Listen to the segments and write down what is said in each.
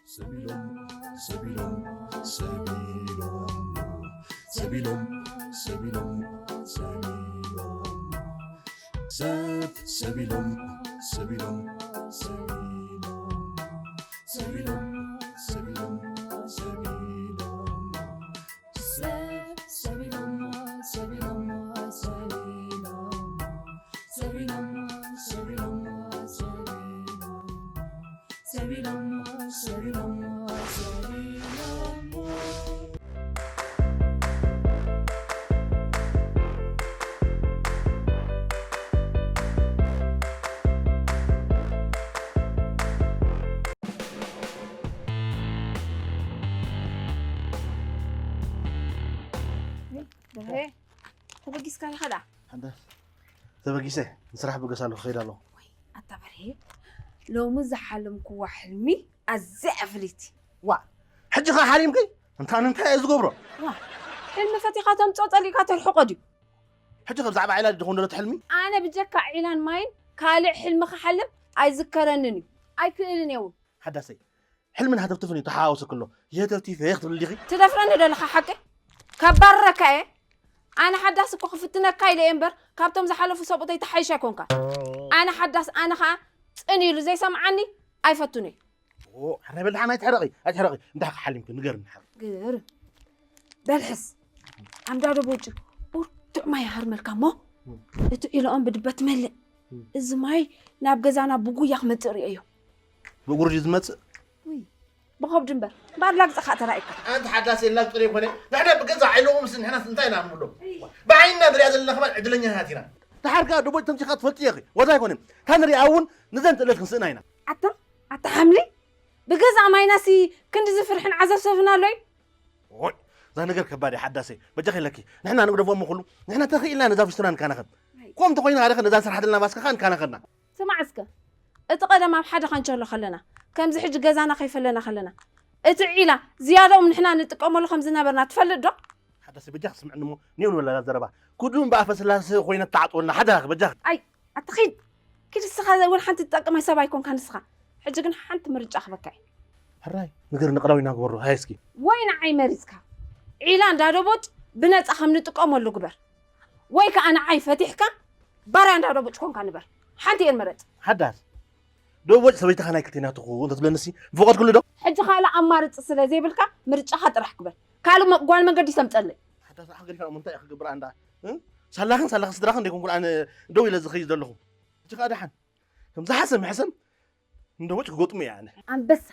ሰቢሎም ሰቢሎም ሰቢሎም ሰቢሎም ሰቢሎም ሰቢሎም ሰብ ሰቢሎም ሰቢሎም ሰቢሎም ሰቢሎም ሰቢሎም ሰቢሎም ሰብ ሰቢሎም ሰቢሎም ሰቢሎም ሰቢሎም ሰቢሎም ሰቢሎም ሰቢሎም ሰቢሎም ሰቢሎም ተበጊስካ ዲኻ ደኣ? ሓንተ ተበጊሰ ንስራሕ ብገስ ኣለኹ ከይድ ኣለኹ። ኣታ በርሄ ሎሚ ዝሓለምክዋ ሕልሚ ኣዝያ እያ ፍልይቲ። ዋ ሕጂ ኸ ሓሊምኪ? እንታ ንምንታይ እየ ዝገብሮ? ዋ ሕልሚ ፈቲኻ ተምፅኦ ፀሊእካ ተርሕቆ ድዩ? ሕጂ ከ ብዛዕባ ዒላ ድኾን ደሎ ትሕልሚ? ኣነ ብጀካ ዒላን ማይን ካልእ ሕልሚ ክሓልም ኣይዝከረንን እዩ ኣይክእልን እየ እውን። ሓዳሰይ ሕልምን ሃተፍትፍን እዩ ተሓዋወሰ ክሎ ይህተፍቲፈ ክትብል ዲኺ? ትደፍረኒ ደለኻ ሓቂ ከባርረካ እየ። ኣነ ሓዳስ እኮ ክፍትነካ ኢለ እየ እምበር ካብቶም ዝሓለፉ ሰብኡተይ ተሓይሽ ኣይኮንካ። ኣነ ሓዳስ ኣነ ኸዓ ፅን ኢሉ ዘይሰምዓኒ ኣይፈቱን እየ። ኣረ በል ደሓን ኣይትሕረቒ ኣይትሕረቒ እንታይ ክሓሊምኪ ንገርኒ ሓቂ። ግር በልሕስ ኣምዳዶ ቦጭ ብርቱዕ ማይ ይሃርመልካ እሞ እቲ ዒልኦም ብድበት መልእ እዚ ማይ ናብ ገዛና ብጉያ ክመፅእ ርእየዮ። ብእግሩ ድዩ ዝመፅእ? ብኸብዱ እምበር ባድላ ግፅእ ከዓ ተራኢካ። ኣንቲ ሓዳስ የላ ዝጥሪ ይኮነ ንሕና ብገዛ ዓይለኹም ስ ንሕና እንታይ ኢና ንብሎ? ብዓይንና ንሪኣ ዘለና ከማን ዕድለኛታት ኢና። ድሓር ከዓ ደቦጭ ተምሲኻ ትፈልጥዮ ኢኺ። ዋዛ ኣይኮነን። እታ ንሪኣ እውን ንዘን ትእለት ክንስእና ኢና። ኣታ ኣታ ሓምሊ ብገዛ ማይናሲ ክንድዚ ፍርሕን ዓዘፍዘፍን ኣሎ እዩ። ኦይ እዛ ነገር ከባድ እያ ሓዳሰይ። በጃኺ ኢለኪ ንሕና ንግደፎ እሞ ኩሉ ንሕና ተኽኢልና ነዛ ፍሽቱና ንካናኸን። ከምኡ እንተኾይኑ ኣረኸ ነዛ ንሰርሓ ዘለና ማስካ ከዓ ንካናኸና። ስማዕ እስከ እቲ ቀደም ኣብ ሓደ ካንቸሎ ከለና ከምዚ ሕጂ ገዛና ከይፈለና ከለና እቲ ዒላ ዝያዳኦም ንሕና ንጥቀመሉ ከም ዝነበርና ትፈልጥ ዶ? ሓዳሲ በጃኺ ስምዕኒ እሞ ኔው ንበላ ዘረባ ኩዱን ብኣፈ ስላሰ ኮይነ ተዓጥወልና ሓደራኺ በጃኺ። ኣይ ኣትኺድ ኪድ እስኻ እውን ሓንቲ ትጠቅም ሰብ ኣይኮንካ ንስኻ ሕጂ ግን ሓንቲ ምርጫ ክበካ እዩ። ሕራይ ንገርኒ ቅዳዊና ግበሩ ሃይ እስኪ። ወይ ንዓይ መሪጽካ ዒላ እንዳደቦጭ ብነጻ ከም ንጥቀመሉ ግበር ወይ ከኣ ንዓይ ፈቲሕካ ባርያ እንዳደቦጭ ኮንካ ንበር ሓንቲ እየን ምረጽ። ሓዳስ ደቦጭ ሰበይትኻ ናይ ክልቴና ትኹን እንተትብለንሲ ምፈቐድኩሉ ዶ? ሕጂ ካልእ ኣማርጺ ስለ ዘይብልካ ምርጫኻ ጥራሕ ግበር ካልእ ጓል መንገዲ ተምጸለይ። ሓዳስ ኣሕገሪካ እሞ እንታይ ክገብር ኣንዳ ሳላኽን ሳላኽ ስድራኽን ደይኮንኩን ኣነ ደው ኢለ ዝኸይድ ዘለኹ። ሕጂ ከኣ ደሓን ከም ዝሓሰም ሕሰም እንደ ወጭ ክገጥሙ እየ ኣነ። ኣንበሳ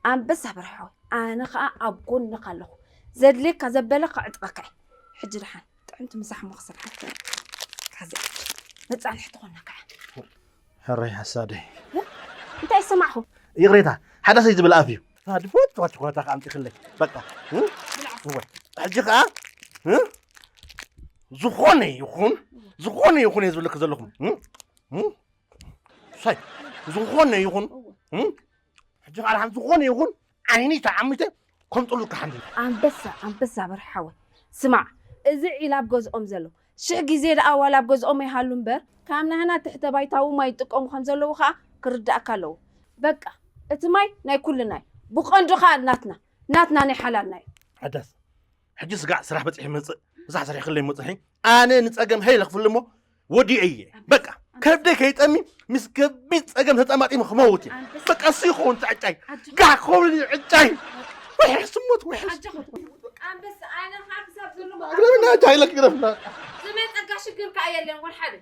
ኣንበሳ በርሒ ሓወይ ኣነ ከዓ ኣብ ጎንኻ ኣለኹ። ዘድልየካ ዘበለ ከዕጥቐካ እየ። ሕጂ ደሓን ጥዕምቲ ምሳሕ እሞ ክሰርሓልካ እየ። ካዚ መፃንሒ ትኾነካ እያ። ሕራይ ሓሳደይ። እንታይ ዝሰማዕኹ? ይቕሬታ ሓደ ሰይ ዝብል ኣፍ እዩ። ድፎት ትኾን ትኾታ ከዓ ኣምፂኽለይ በቃ። ሕጂ ከዓ ዝኾነ ይኹን ዝኾነ ይኹን እየ ዝብለክ ዘለኹም። ሳይ ዝኾነ ይኹን ሕጂ ከዓ ድሓን ዝኾነ ይኹን ዓይኒ ተዓሚተ ከምፅሉካ ሓንቲ። ኣንበሳ ኣንበሳ በርሒ ሓወይ ስማዕ፣ እዚ ዒላ ኣብ ገዝኦም ዘሎ ሽሕ ግዜ ደኣ ዋላ ኣብ ገዝኦም ኣይሃሉ እምበር ካብ ናህና ትሕተ ባይታ እውን ማይ ይጥቀሙ ከም ዘለዉ ከዓ ክርድኣካ ኣለዎ። በቃ እቲ ማይ ናይ ኩልና እዩ፣ ብቐንዱ ከዓ ናትና ናትና ናይ ሓላልና እዩ። ሓዳስ ሕጂ ስጋዕ ስራሕ በፂሑ ይመፅእ ምሳሕ ሰሪሕክለይ መፅሒ ኣነ ንፀገም ሀይለ ክፍል እሞ ወዲኤ እየ በቃ ከብደይ ከይጠሚ ምስ ከቢድ ፀገም ተጠማጢሙ ክመውት እየ በቃ እሱ ይኸውን እቲ ዕጫይ ጋሕ ክኸውን እዩ ዕጫይ ውሕሕ ስሙት ውሕሕ ግረፍና ቻይለ ግረፍና ዝመፀካ ሽግር ከዓ የለን ወልሓደ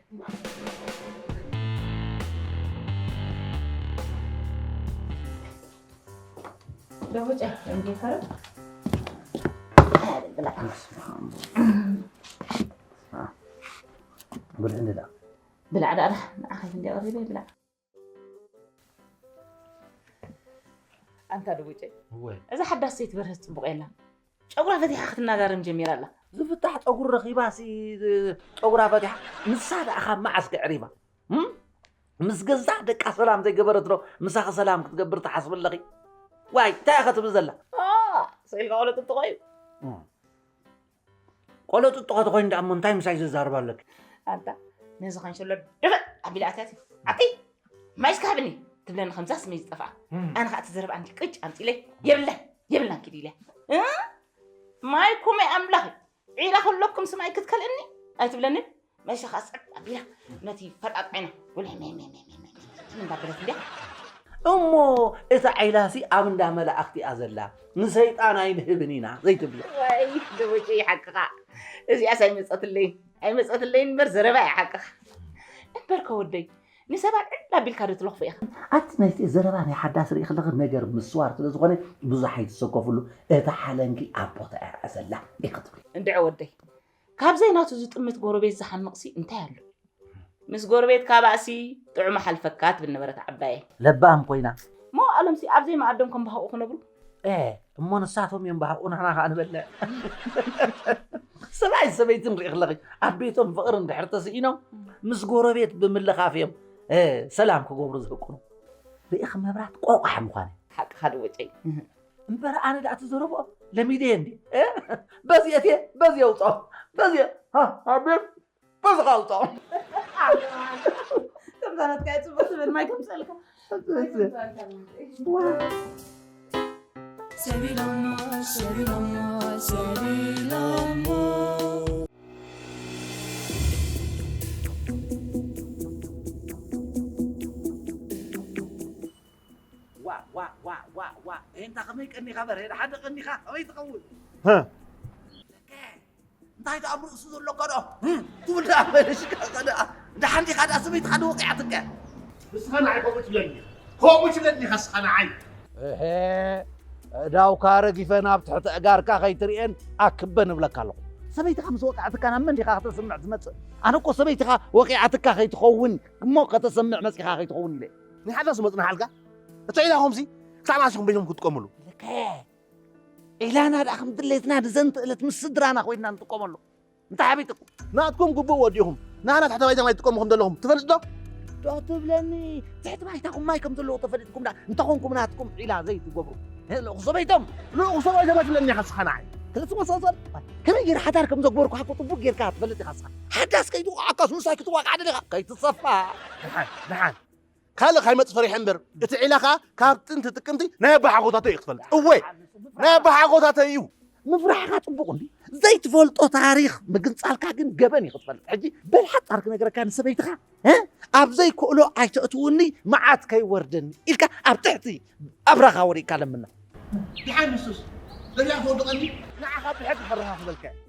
ብልዕ እንዳ ብላዕ ዳኣ ንዓኻ ክንዲ ቀሪበ ብላዕ ኣንታ ድቡጨ እወ እዛ ሓዳስ ሰይቲ በርሀስ ፅቡቕ የላን ጨጉራ ፈቲሓ ክትናጋረም ጀሚራ ኣላ ዝፍታሕ ፀጉሪ ረኺባ ሲ ፀጉራ ፈቲሓ ንሳ ደኣ ካብ መዓስ ክዕሪባ ምስ ገዛእ ደቃ ሰላም ዘይገበረት ዶ ምሳኺ ሰላም ክትገብር ትሓስቢ ኣለኺ? ዋይ እንታይ ኢኻ ትብል ዘላ? ስኢልካ ቆሎ ጥጥቖ እዩ። ቆሎ ጥጥቖ ተኾይኑ ደኣ እሞ እንታይ ምሳይ ዘዛርባ ኣለኪ? ኣንታ ነዚ ከንሸሎ ድፍእ ኣቢላ ኣትያት ኣቲ ማይ እስካ ሃብኒ። ትብለኒ ከምዛ ስመይ ዝጠፍኣ። ኣነ ከዓ እቲ ዘረባ እንዲ ቅጭ ኣምፂለይ የብለን የብልናን ኪድ ኢለ። እ? ማይኩም ኣይ ኣምላኽ፣ ዒላ ከለኩም ስማይ ክትከልእኒ ኣይትብለንን። መሸኻ ጸጥ ኣቢላ ነቲ ፈጣጣ ዓይና ወለ ሜ ሜ ሜ ሜ ሜ እንዳበለት እንዲያ። እሞ እታ ዒላሲ ኣብ እንዳ መላእኽቲ እያ ዘላ፣ ንሰይጣን ኣይንህብን ኢና ዘይትብሎ። ወይ ደወጨ ይሓቅኻ። እዚኣስ ኣይመጸትለይን ኣይመጸትለይን እምበር ዘረባ ይሓቅኻ። እምበር ከወደይ ንሰባት ዕላ ኣቢልካ ዶ ትለኽፎ ኢኻ? ኣቲ ናይቲ ዘረባ ናይ ሓዳስ ርኢ ከለኺ ነገር ምስዋር ስለ ዝኾነ ብዙሕ ኣይትሰከፍሉ። እታ ሓለንኪ ኣብ ቦታ እያ ዘላ ኢኺ ትብሊ። እንድዒ ወደይ ካብ ዘይናቱ ዝጥምት ጎረቤት ዝሓምቕሲ እንታይ ኣሎ? ምስ ጎረቤትካ ባእሲ ጥዑም ሓልፈካ ትብል ነበረት ዓባየ። ለባም ኮይና። መዋእሎምሲ ኣብ ዘይመኣዶም ከም ባህቑ ክነብሩ። ኤ እሞ ንሳቶም እዮም ባህቑ ንሕና ከዓ ንበልዕ። ሰብኣይ ሰበይትን ርኢ ከለኺ ኣብ ቤቶም ፍቕሪ እንድሕር ተስኢኖም ምስ ጎረቤት ብምልኻፍ እዮም ሰላም ክገብሩ ዝህቅኑ። ርኢኺ መብራት ቆቋሕ ምዃነ። ሓቅኻ ድወጨይ። እምበር ኣነ ደኣ ትዘረብኦ ለሚደየ እንዲ በዚ እትየ በዚ የውፅኦ በዚ ኣቤት በዚ ካውፅኦ። ከምዛናትካ የፅቡቅ ትብል ማይ ከምፀልካ ሰቢሎሞ ሰቢሎሞ ሰቢሎሞ ዋ ዋ ዋ ዋ ዋ እንታ ከመይ ቀኒኻ በርሄ ደሓደ ቀኒኻ ከመይ ትኸውን እንታይ ደኣ ኣብ ርእሱ ዘለካ ደኣ ትብል ደኣ መለሽካ ደኣ ደሓን ዲኻ ደኣ ሰበይትኻ ዶ ወቂዓትካ ንስኻ ንዓይ ከምኡ ትብለኒ ከምኡ ትብለኒ ኢኻ ንስኻ ንዓይ እሄ እዳውካ ረጊፈ ናብ ትሕቲ ኣእጋርካ ከይትርእየን ኣክበ ንብለካ ኣለኹ ሰበይትኻ ምስ ወቅዓትካ ናብ መን ዲኻ ከተስምዕ ትመጽእ ኣነ እኮ ሰበይትኻ ወቂዓትካ ከይትኸውን እሞ ከተሰምዕ መጺኻ ከይትኸውን ኢለ ንሓዳስ መጽናሓልካ እቲ ዒላኹምሲ ክሳብ መዓስ ኢኹም በይኖም ክትጥቀምሉ ዒላና ደኣ ከም ድሌትና ንዘንትእለት ምስ ስድራና ኮይንና ንጥቀመሉ እንታይ ሓቢጥኩም ናትኩም ግቡእ ወዲኹም ናህና ትሕቲ ባይታ ማይ ትጥቀሙ ከም ዘለኹም ትፈልጥ ዶ ዶ ትብለኒ ትሕቲ ባይታኹም ማይ ከም ዘለዎ ተፈሊጥኩም ዳ እንተኾንኩም ናትኩም ዒላ ዘይትገብሩ ልእኹ ሰበይቶም ልእኹ ሰበይቶም ኣይትብለኒ ኢኻ ስኻ ንዓይ ክልተ መሰል ከመይ ገይረ ሓዳር ከም ዘግበርኩ ሓኮ ጥቡቅ ጌርካ ትፈልጥ ኢኻ ስኻ ሓዳስ ከይትወቃዓካስ ምሳይ ክትወቃዓ ደሊኻ ከይትሰፋ ድሓን ድሓን ካልእ ካይመጽእ ፈሪሐ እምበር እቲ ዒላ ከኣ ካብ ጥንቲ ጥቅምቲ ናይ ኣባሓጎታተይ እዩ ክትፈልጥ እወ ናይ ኣባሓጎታተይ እዩ ምፍራሕኻ ጽቡቕ እንዲ ዘይትፈልጦ ታሪኽ ምግንጻልካ ግን ገበን እዩ ክትፈልጥ ሕጂ በል ሓጻር ክነግረካ ንሰበይትኻ ኣብ ዘይክእሎ ኣይተእትውኒ መዓት ከይወርደኒ ኢልካ ኣብ ትሕቲ ኣብራኻ ወሪእካ ለምና ድሓን ንሱስ ገሊኣ ክወድቐኒ ንዓኻ ብሕጊ ከረኻኽበልካ እየ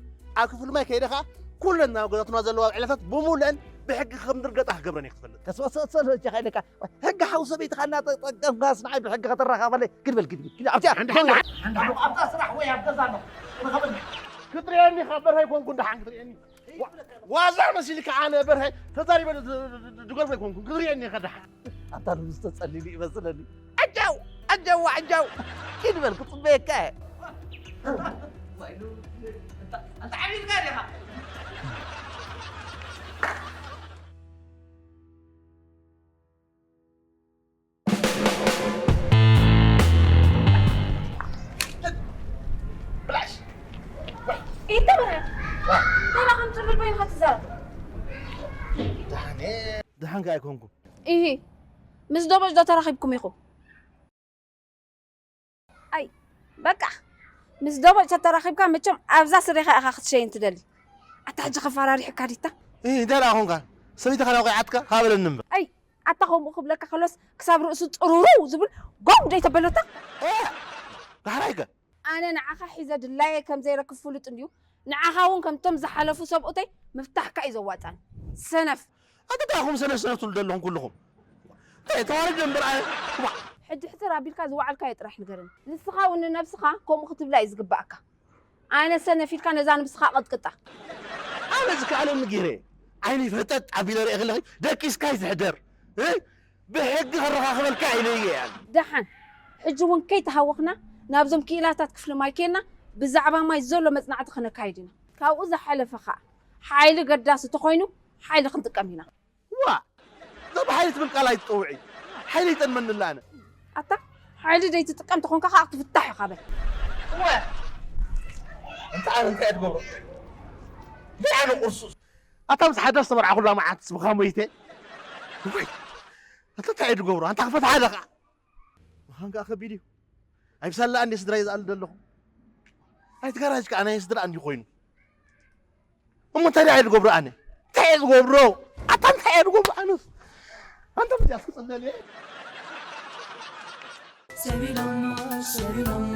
ኣብ ክፍሊ ማይ ከይደ ኸዓ ኩለን ናብ ገዛትና ዘለዋ ዕለታት ብምሉአን ብሕጊ ከም ድርገጣ ክገብረን እየ ክትፈልጥ ተስፋ ሰሰሎ እጃኻ ኢለካ ሕጊ ሓው ሰበይትኻ እናተጠቀምካስ ንዓይ ብሕጊ ከተራኻኸበለይ ግድበል ግድብል ኣብታ ኣብታ ስራሕ ወይ ኣብ ገዛ ኣለኹ ርኸበኒ ክትርእየኒ ካብ በርሀ ይኮንኩ ድሓን ክትርእየኒ ዋዛ መሲልካ ኣነ በርሀ ተዛሪበ ድገርፎ ኣይኮንኩን ክትርእየኒ ከዳሕ ኣታ ንሱ ተጸሊሉ ይመስለኒ ኣጃው ኣጃው ኣጃው ኪድ በል ክጽበየካ ኢተበረ ተራ ከም ጽሉል በይንኻ ትዛረብ ደሓን ከ ኣይኮንኩም ኢሂ ምስ ደቦጭ ዶ ተራኺብኩም ኢኹም ኣይ በቃ ምስ ደቦጭ ተተራኺብካ መቸም ኣብዛ ስሬኻ ኢኻ ክትሸይን ትደሊ ኣታ ሕጂ ከፈራሪሕካ ዲታ እንታይ ደኣ ኮንካ ሰበይትኻ ናውቂዓትካ ሃበለኒ እምበር ኣይ ኣታ ከምኡ ክብለካ ከሎስ ክሳብ ርእሱ ጥሩሩ ዝብል ጎው ደይተበለታ ዳሕራይከ ኣነ ንዓኻ ሒዘ ድላየ ከም ዘይረክብ ፍሉጥ እንድዩ ንዓኻ እውን ከምቶም ዝሓለፉ ሰብኡተይ ምፍታሕካ እዩ ዘዋፃኒ ሰነፍ ኣንታ እንታይ ኢኹም ሰነፍ ሰነፍ ትብሉ ዘለኹም ኩልኹም እንታይ ተዋሪደ እምበር ኣነ ዋዕ ሕጂ ሕትር ኣቢልካ ዝወዓልካዮ ጥራሕ ንገረኒ ንስኻ እውን ንነብስኻ ከምኡ ክትብላ እዩ ዝግባኣካ ኣነ ሰነፍ ኢልካ ነዛ ንብስኻ ቀጥቅጣ ኣነ ዝከኣለኒ ገይረ ዓይነይ ፈጠጥ ኣቢለ ርአ ከለኺ ደቂስካይ ዝሕደር እ ብሕጊ ከረኻኽበልካ ኢለ እየ ኣነ። ደሓን፣ ሕጂ እውን ከይተሃወኽና ናብዞም ክኢላታት ክፍሊ ማይ ኬድና ብዛዕባ ማይ ዘሎ መጽናዕቲ ከነካይድ ኢና። ካብኡ ዝሓለፈ ኸኣ ሓይሊ ገዳሲ ተኾይኑ ሓይሊ ክንጥቀም ኢና። ዋእ! እዛ ብሓይሊ ትብል ቃል ኣይትጸውዒ። ሓይሊ ይጠልመኒ ኣላ ኣነ። ኣታ ሓይሊ ደይትጥቀም ተኾንካ ኸኣ ክትፍታሕ ኢኻ በል። እወ! እንተ ኣነ እንታይ እየ ትገብሮ? እንታይ ኣነ ቁርሱስ? ኣታ ምስ ሓዳስ ዝተመርዓኹላ መዓልትስ ብኻ ሞይተ? ወይ! ኣታ እንታይ እዩ ዝገብሮ? ኣንታ ክፈትሓ ኢለ ኸዓ። ምዃን ከኣ ከቢድ እዩ። ኣይብሳላ እንዴ ስድራይ ዝኣሉ ዘለኹ። ኣይትጋራጅ ከኣ ናይ ስድራ እንዲ ኮይኑ። እሞ እንታይ ደኣ እየ ዝገብሮ ኣነ? እንታይ እየ ዝገብሮ? ኣታ እንታይ እየ ዝገብሮ ኣነስ? ኣንታ ብዚኣ ትጽለል እየ። ሰቢሎሞ፣ ሰቢሎሞ፣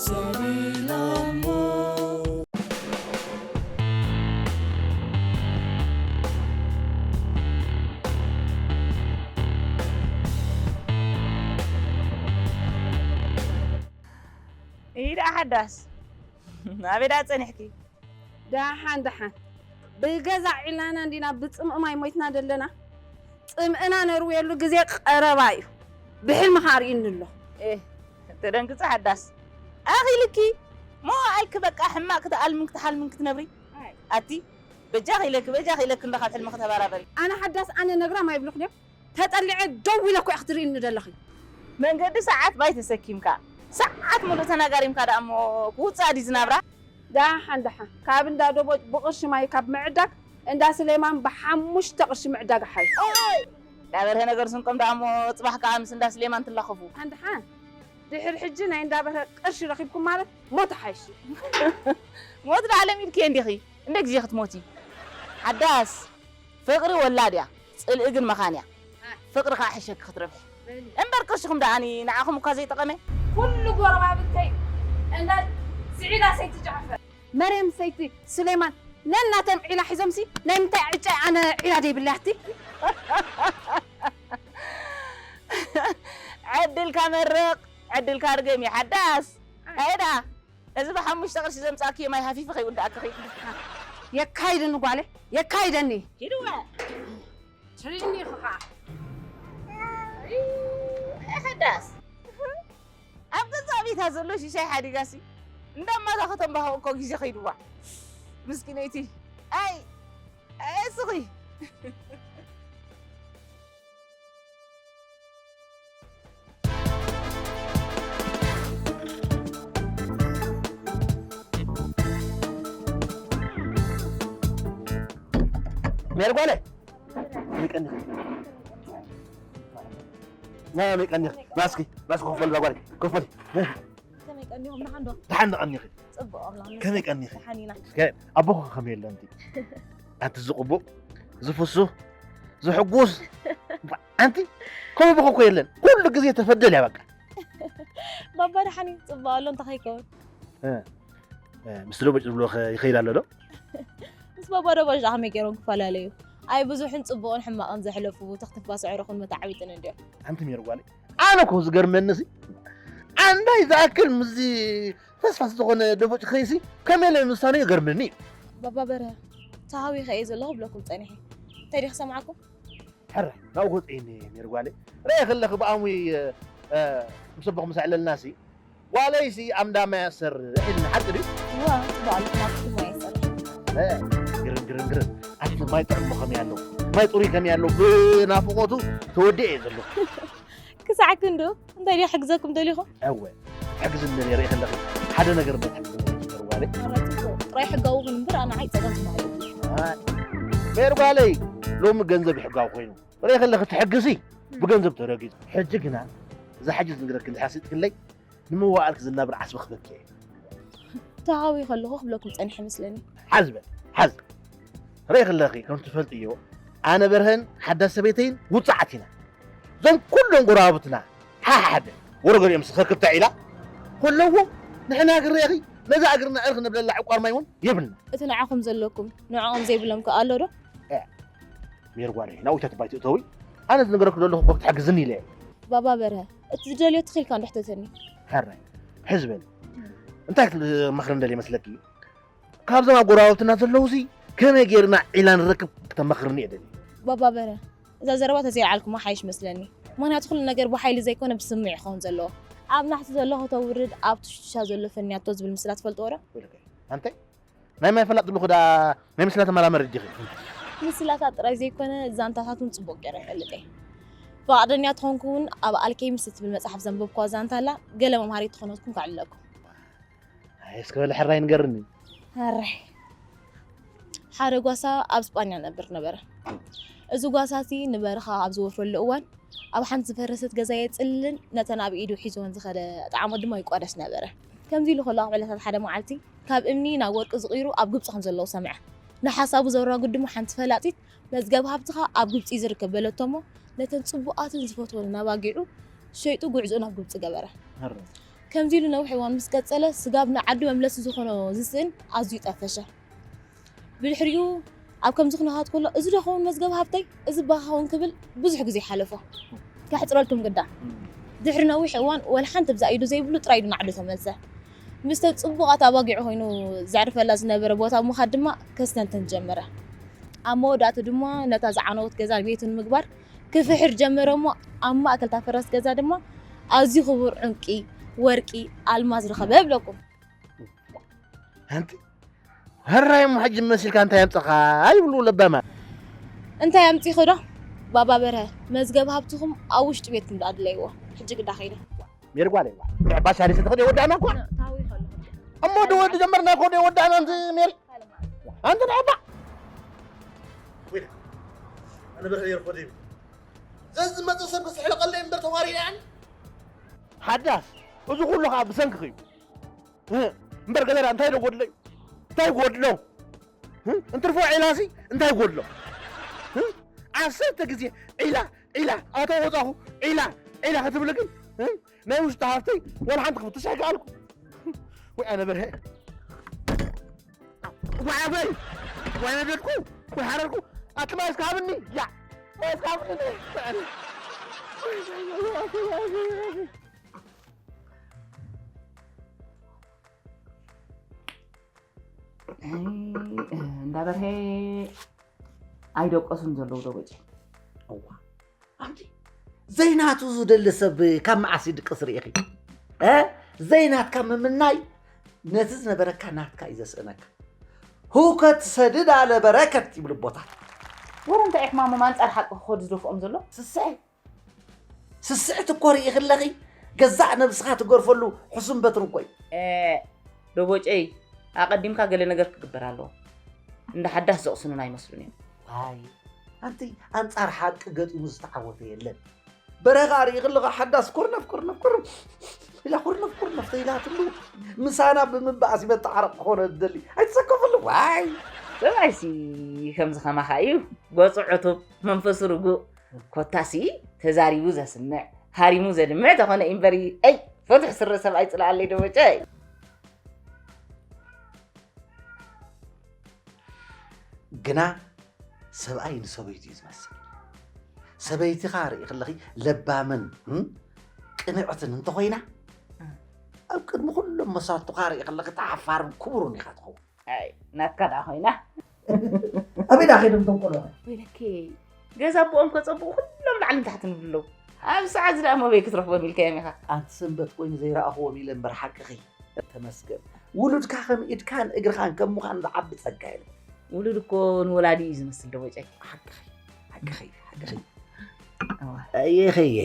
ሰቢሎሞ። ኢዳ ሓዳስ ኣበይ ደኣ ጸኒሕኪ? ደሓን ደሓን። ብገዛ ዒላና እንዲና ብጽምኢ ማይ ሞይትና ዘለና። ጽምእና ነርውየሉ ግዜ ቀረባ እዩ። ብሕልሚ ከኣ ርእዩኒ ኣሎ። ኤህ፣ ተደንግጺ ሓዳስ። ኣኺልኪ። ሞ ኣልኪ በቃ ሕማቕ ክትኣልምን ክትሓልምን ክትነብሪ። ኣይ። ኣቲ በጃኺ ኢለኪ፣ በጃኺ ኢለኪ እንዶ ካብ ሕልሚ ክተበራበሪ። ኣነ ሓዳስ ኣነ ነግራም ኣይብልኩ ድዮም? ተጠሊዐ ደው ኢለ እኮ እያ ክትርእይኒ ዘለኺ። መንገዲ ሰዓት ባይ ተሰኪምካ፣ ሰዓት ሙሉእ ተናጋሪምካ ደኣ እሞ ክውጻእ ድዩ ዝናብራ? ደሓን ደሓን፣ ካብ እንዳ ደቦጭ ብቕርሺ ማይ ካብ ምዕዳግ እንዳ ስሌማን ብሓሙሽተ ቅርሺ ምዕዳግ ሓይሽ። ኦይ! እንዳ በርሀ ነገር ስንቆም ደኣ እሞ ጽባሕ ከኣ ምስ እንዳ ስሌማን ትላኸፉ። ደሓን ደሓን፣ ድሕሪ ሕጂ ናይ እንዳ በርሀ ቅርሺ ረኺብኩም ማለት ሞት ሓይሽ። ሞት ደኣ ለሚድክዮ እንዲኺ፣ እንደ ግዜ ክትሞቲ። ሓዳስ፣ ፍቕሪ ወላድ እያ፣ ጽልኢ ግን መኻን እያ። ፍቕሪ ከኣ ሕሸኪ ክትረብሒ። በሊ። እምበር ቅርሽኹም ደኣኒ ንዓኹም እኳ ዘይጠቐመ። ኩሉ ጎረባብተይ እንዳ ዝዒላ ሰይቲ ጃዕፈር፣ መርየም ሰይቲ ሱሌማን ነናቶም ዒላ ሒዞምሲ ናይ ምንታይ ዕጫ ኣነ ዒላ ደይብለይ ኣቲ? ዕድልካ መርቕ፣ ዕድልካ ርገም እዩ ሓዳስ። ኣይ። ኣይ ደኣ፣ እዚ ብሓሙሽተ ቅርሺ ዘምጻእክዮ ማይ ሃፊፊ ከይውዳእኪ ኺድ። የካይድኒ ጓለይ፣ የካይደኒ። ሂድዋ። ትሪኒ ኢኺ ኸዓ። ኣይ፣ ሓዳስ። ኣብ ገዛእ ቤታ ዘሎ ሽሻይ ሓዲጋሲ እንዳማታኸ ተንባሆ እኮ ግዜ ከይድዋ። ምስኪነይቲ። ኣይ፣ ኣይ፣ ስኺ። ሜሪ ጓለ፣ ከመይ ቀኒኺ? ና፣ ከመይ ቀኒኺ? ማስኪ፣ ማስኪ ኮፍ በሊ፣ ጓለ፣ ኮፍ በሊ። ከመይ ቀኒኹም? ደሓን ዶ? ደሓን ዶ ቀኒኺ? ጽቡቕ ኣምላኽ ይመስገን። ከመይ ቀኒኺ? ደሓን ኢና። እስከ ኣቦኺ ከመይ ኣሎ ኣንቲ? ኣንቲ ዝቕቡእ፣ ዝፍሱህ፣ ዝሕጉስ፣ ኣንቲ ከምኡ ኣቦኺ እኮ የለን። ኩሉ ግዜ ተፈደል እያ በቃ። ባባ ደሓን እዩ፣ ጽቡቕ ኣሎ፣ እንታይ ከይከውን? እ፣ እ፣ ምስ ደቦጭ ዝብሎ ኸ ይኸይድ ኣሎ ዶ? ምስ ባባ ደቦጭ ደኣ ከመይ ገይሮም ክፈላለዩ? ኣይ ብዙሕን ጽቡቕን ሕማቕን ዘሕለፉ ተኽትፍ ባስዕ ረኹን መተዓቢጥን እንድዮም። ኣንቲ ሜሪ ጓለይ፣ ኣነ እኮ ዝገርመኒ ሲ፣ ኣንዳይ ዝኣክል ምስዚ ፈስፋስ ዝኾነ ደቦጭ ክኸይሲ ከመይ ኢለ ምሳነ ይገርመኒ እዩ። ባባ በርሀ፣ ተሃዊኸ እየ ዘለኹ ብለኩም ጸኒሐ። እንታይ ድየ ክሰምዓኩም? ሕራይ፣ ናብኡ ክወጽእ እየ ሜሪ ጓለይ። ርኣይ ከለኺ ብኣሙይ፣ እ፣ እ፣ ምስ ኣቦኹም ምስ ኣዕለልናሲ፣ ጓለይሲ ኣብ እንዳ ማይ ኣሰርሕ ኢልና ሓቂ ድዩ? እዋ፣ ጽቡቕ ኣለኹ፣ ናብቲ ማይ ይሰርሕ። እ፣ ግርም፣ ግርም፣ ግርም። ኣቲ ማይ ጥዑም ከመይ ኣሎ? ማይ ጽሩይ ከመይ ኣሎ? ብናፍቖቱ ተወዲኤ እየ ዘለኹ። ክሳዕ ክንዱ፣ እንታይ ድየ ክሕግዘኩም ደሊኹም? እወ፣ ትሕግዝኒ ነይረ ከለኺ፣ ሓደ ነገር እንታይ ትሕግዝኒ ነይረ ጓለይ? ኧረ ጽቡቕ፣ ጥራይ ሕጋዊ ኩን እምበር፣ ኣነ ኣይጸገም ትበሃል። ኣይ፣ ሜሪ ጓለይ፣ ሎሚ ገንዘብ እዩ ሕጋዊ ኮይኑ። ርኤ ከለኺ ትሕግዚ፣ ብገንዘብ ተረጊጹ። ሕጂ ግና፣ እዛ ሕጂ ዝነግረኪ እንድሕር ስኢጥክለይ፣ ንመዋእልኪ ዝናብር ዓስቢ ክህበኪ እየ። ተሃዊ ከለኹ ክብለኩም ጸኒሐ መስለኒ። ሓዝ በል፣ ሓዝ። ርኤ ከለኺ፣ ከም ትፈልጥዮ፣ ኣነ በርሀን ሓዳስ ሰበይተይን ውጹዓት ኢና። እዞም ኩሎም ጎረባብትና፣ ሓሓደ፣ ወረገሪኦም ስኸክብታ ኢላ ከለዎ፣ ንሕና ግን ርኤኺ፣ ነዛ እግርና እርኽ ነብለላ ዕቋር ማይ እውን የብልና። እቲ ንዓኹም ዘለኩም፣ ንዕኦም ዘይብሎም ከ ኣሎ ዶ? እ፣ ሜሪ ጓለይ፣ ናብኡ ኣይትባይ ትእተዊ። ኣነ ዝነገረኪ ዘለኹ እኮ ክትሕግዝኒ ኢለ እየ። ባባ በርሀ፣ እቲ ዝደልዮ ትኺልካ እንዶ ሕተተኒ። ሕራይ፣ ሕዚ በል። እንታይ ክትመኽርኒ ደልየ መስለኪ? ካብዞም ኣብ ጎረባብትና ዘለዉሲ ከመይ ጌርና ዒላ ንረክብ ክተማኽርኒ እየ ደልየ። ባባ በርሀ፣ እዛ ዘረባ ተዘይኣልኩማ ሓይሽ መስለኒ። ምኽንያቱ ኩሉ ነገር ብሓይሊ ዘይኮነ ብስምዒ ክኸውን ዘለዎ። ኣብ ናሕሲ ዘሎ ከተውርድ፣ ኣብ ትሽቱሻ ዘሎ ፈንያቶ ዝብል ምስላ ትፈልጥዎ ዶ? ወይለከ፣ ኣንተ ናይ ማይ ፈላጥ ዘለኹ ዳ ናይ ምስላ ተመራመሪ ዲኺ? ምስላታት ጥራይ ዘይኮነ ዛንታታት እውን ጽቡቕ ገይረ እፈልጥ እየ። ፍቓደኛ ተኾንኩ እውን ኣብ ኣልኬሚስት እትብል መጽሓፍ ዘንበብኳ ዛንታ ኣላ፣ ገለ መምሃሪት ትኾነትኩም ከዕልለኩም። ኣይ፣ እስከ በለ ሕራይ ንገርኒ። ሕራይ። ሓደ ጓሳ ኣብ ስጳኛ ነብር ነበረ። እዚ ጓሳሲ ንበረኻ ኣብ ዝወፍረሉ እዋን ኣብ ሓንቲ ዝፈረሰት ገዛ የጽልልን ነተን ኣብ ኢዱ ሒዝወን ዝኸደ ጠዓሞት ድማ ይቋደስ ነበረ። ከምዚ ኢሉ ከሎ ኣብ ዕለታት ሓደ መዓልቲ ካብ እምኒ ናብ ወርቂ ዝቕይሩ ኣብ ግብጺ ከም ዘለዉ ሰምዐ። ንሓሳቡ ዘራጉድ ድማ ሓንቲ ፈላጢት መዝገብ ሃብትኻ ኣብ ግብጺ እዩ ዝርከብ በለቶ እሞ ነተን ጽቡቓትን ዝፈትወንን ኣባጊዑ ሸይጡ ጉዕዞኡ ናብ ግብጺ ገበረ። ከምዚ ኢሉ ነዊሕ እዋን ምስ ቀጸለ ስጋብ ንዓዱ መምለሲ ዝኾኖ ዝስእን ኣዝዩ ጠፈሸ። ብድሕሪኡ ኣብ ከምዚ ኩነታት ከሎ እዚ ዶ ኸውን መዝገብ ሃብተይ እዚ ባኻ ኸውን ክብል ብዙሕ ግዜ ሓለፎ። ከሕጽረልኩም ግዳ ድሕሪ ነዊሕ እዋን ወላ ሓንቲ ብዛ ኢዱ ዘይብሉ ጥራይ ኢዱ ናዕዱ ተመልሰ። ምስተ ጽቡቓት ኣባጊዑ ኮይኑ ዘዕርፈላ ዝነበረ ቦታ ምኻድ ድማ ከስተንትን ጀመረ። ኣብ መወዳእቱ ድማ ነታ ዝዓነወት ገዛ ቤቱ ንምግባር ክፍሕር ጀመረ እሞ ኣብ ማእከል እታ ፈረስ ገዛ ድማ ኣዝዩ ክቡር ዕንቂ፣ ወርቂ፣ ኣልማዝ ረኸበ እብለኩም። ኣንቲ ሕራይ እሞ ሕጂ መሲልካ እንታይ ኣምፀኻ ይብሉ ለባማ። እንታይ ኣምፂኺ ዶ ባባ በርሀ፣ መዝገብ ሃብትኹም ኣብ ውሽጢ ቤትኩም ደኣ ድለይዎ። ሕጂ ግዳ ከይደ። ሜሪ ጓለይ ባሻ ሪስ ትኽእል የወዳእና እኮ። እሞ ዶ ወዲ ጀመርና እኮ ዶ የወዳእና ኣንቲ ሜሪ ኣንቲ ንዕባ ኣነ በርሀ የርፎ ደይብ ዘዝመፀ ሰብ ክስሕልቀለይ እምበር ተዋሪደ ኣነ ሓዳስ እዚ ኩሉ ከዓ ብሰንክኺ እዩ። እምበር ገለዳ እንታይ ዶ ጎድሎ እዩ? እንታይ ጎድሎ? እንትርፎ ዒላሲ እንታይ ጎድሎ? ዓሰርተ ግዜ ዒላ ዒላ ኣቶ ወፃኹ ዒላ ዒላ ክትብል ግን ናይ ውሽጢ ሃፍተይ ዋላ ሓንቲ ክፍትሽ ኣይከኣልኩ። ወይ ኣነ በርሀ ወይ ኣበይ ወይ ነደድኩ ወይ ሓረርኩ ኣቲ ማይ እስካ ሃብኒ ያ ማይ እስካ ሃብኒ እንዳበርሄ ኣይደቀሱን ዘለዉ ዶ በጨ እዋ ኣብቲ ዘይናቱ ዝደሊ ሰብ ካብ መዓስ ይድቅስ ርኢኺ እ ዘይናትካ ምምናይ ነቲ ዝነበረካ ናትካ እዩ ዘስእነካ ሁከት ሰድድ ኣለ በረከት ይብሉ ኣቦታት ወረ እንታይ ሕማሞም ኣንጻር ሓቂ ክኸዱ ዝደፍኦም ዘሎ ስስዐ ስስዕቲ እኮ ርኢኺ ኣለኺ ገዛእ ነብስኻ ትገርፈሉ ሕሱም በትሪ እኮ እዩ። ዶቦጨይ ኣቐዲምካ ገለ ነገር ክግበር ኣለዎ። እንዳ ሓዳስ ዘቕስኑና ኣይመስሉን እዮም። ዋይ ኣንቲ ኣንጻር ሓቂ ገጢሙ ዝተዓወተ የለን። በረኻ ርኢኺ ኣለኻ ሓዳስ ኮርነፍ ኮርነፍ ኮርነፍ ኢላ ኮርነፍ ኮርነፍ ተይላትሉ ምሳና ብምባኣስ ይመተዓረቕ ክኾነ ዝደሊ ኣይትሰከፍሉ ዋይ። ሰብኣይሲ ከምዚ ከማኻ እዩ ገጹ ዕቱብ መንፈሱ ርጉእ። ኮታሲ ተዛሪቡ ዘስምዕ ሃሪሙ ዘድምዕ ተኾነ እዩ እምበር ኣይ ፈትሕ ስረ ሰብኣይ ፅልኣለይ ዶ መጨ ግና ሰብኣይ ንሰበይቱ እዩ ዝመስል ሰበይቲ ኸዓ ርኢ ከለኺ ለባምን ቅንዕትን እንተኾይና ኣብ ቅድሚ ኩሎም መሳርቱ ኸዓ ርኢ ከለኺ ተዓፋርን ክቡርን ኢኻ ትኸውን ኣይ ናትካ ደኣ ኮይና ኣበይ ደኣ ከይዶም እቶም ቆልዑ ወይለከይ ገዛ ኣቦኦም ከፀብቑ ኩሎም ላዕልን ታሕትን ይብሉ ኣለዉ ኣብዚ ሰዓት እዚ ደኣ መበይ ክትረኽቦም ኢልካዮም ኢኻ ኣንቲ ሰንበት ኮይኑ ዘይረኣኽዎም ኢለ እምበር ሓቅኺ ተመስገን ውሉድካ ከም ኢድካን እግርኻን ከም ምዃን ዝዓቢ ጸጋ የለን ውሉድ እኮ ንወላዲ እዩ ዝመስል ደቦጨይ ሓቅኺ ሓቅኺ ሓቅኺ ኣይኸየ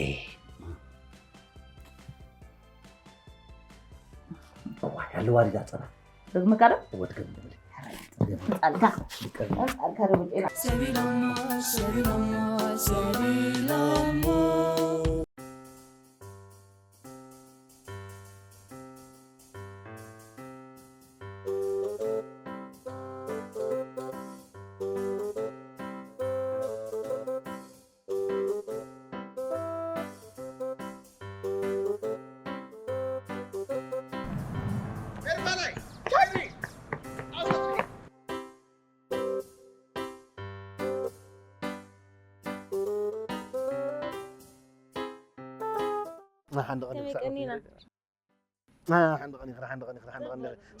እዋ ያለዋ ዲዳ ጸባ ደግመካ ዶ እወ ትገምግምልኝ ጣልካ ጣልካ ዶ ብጤና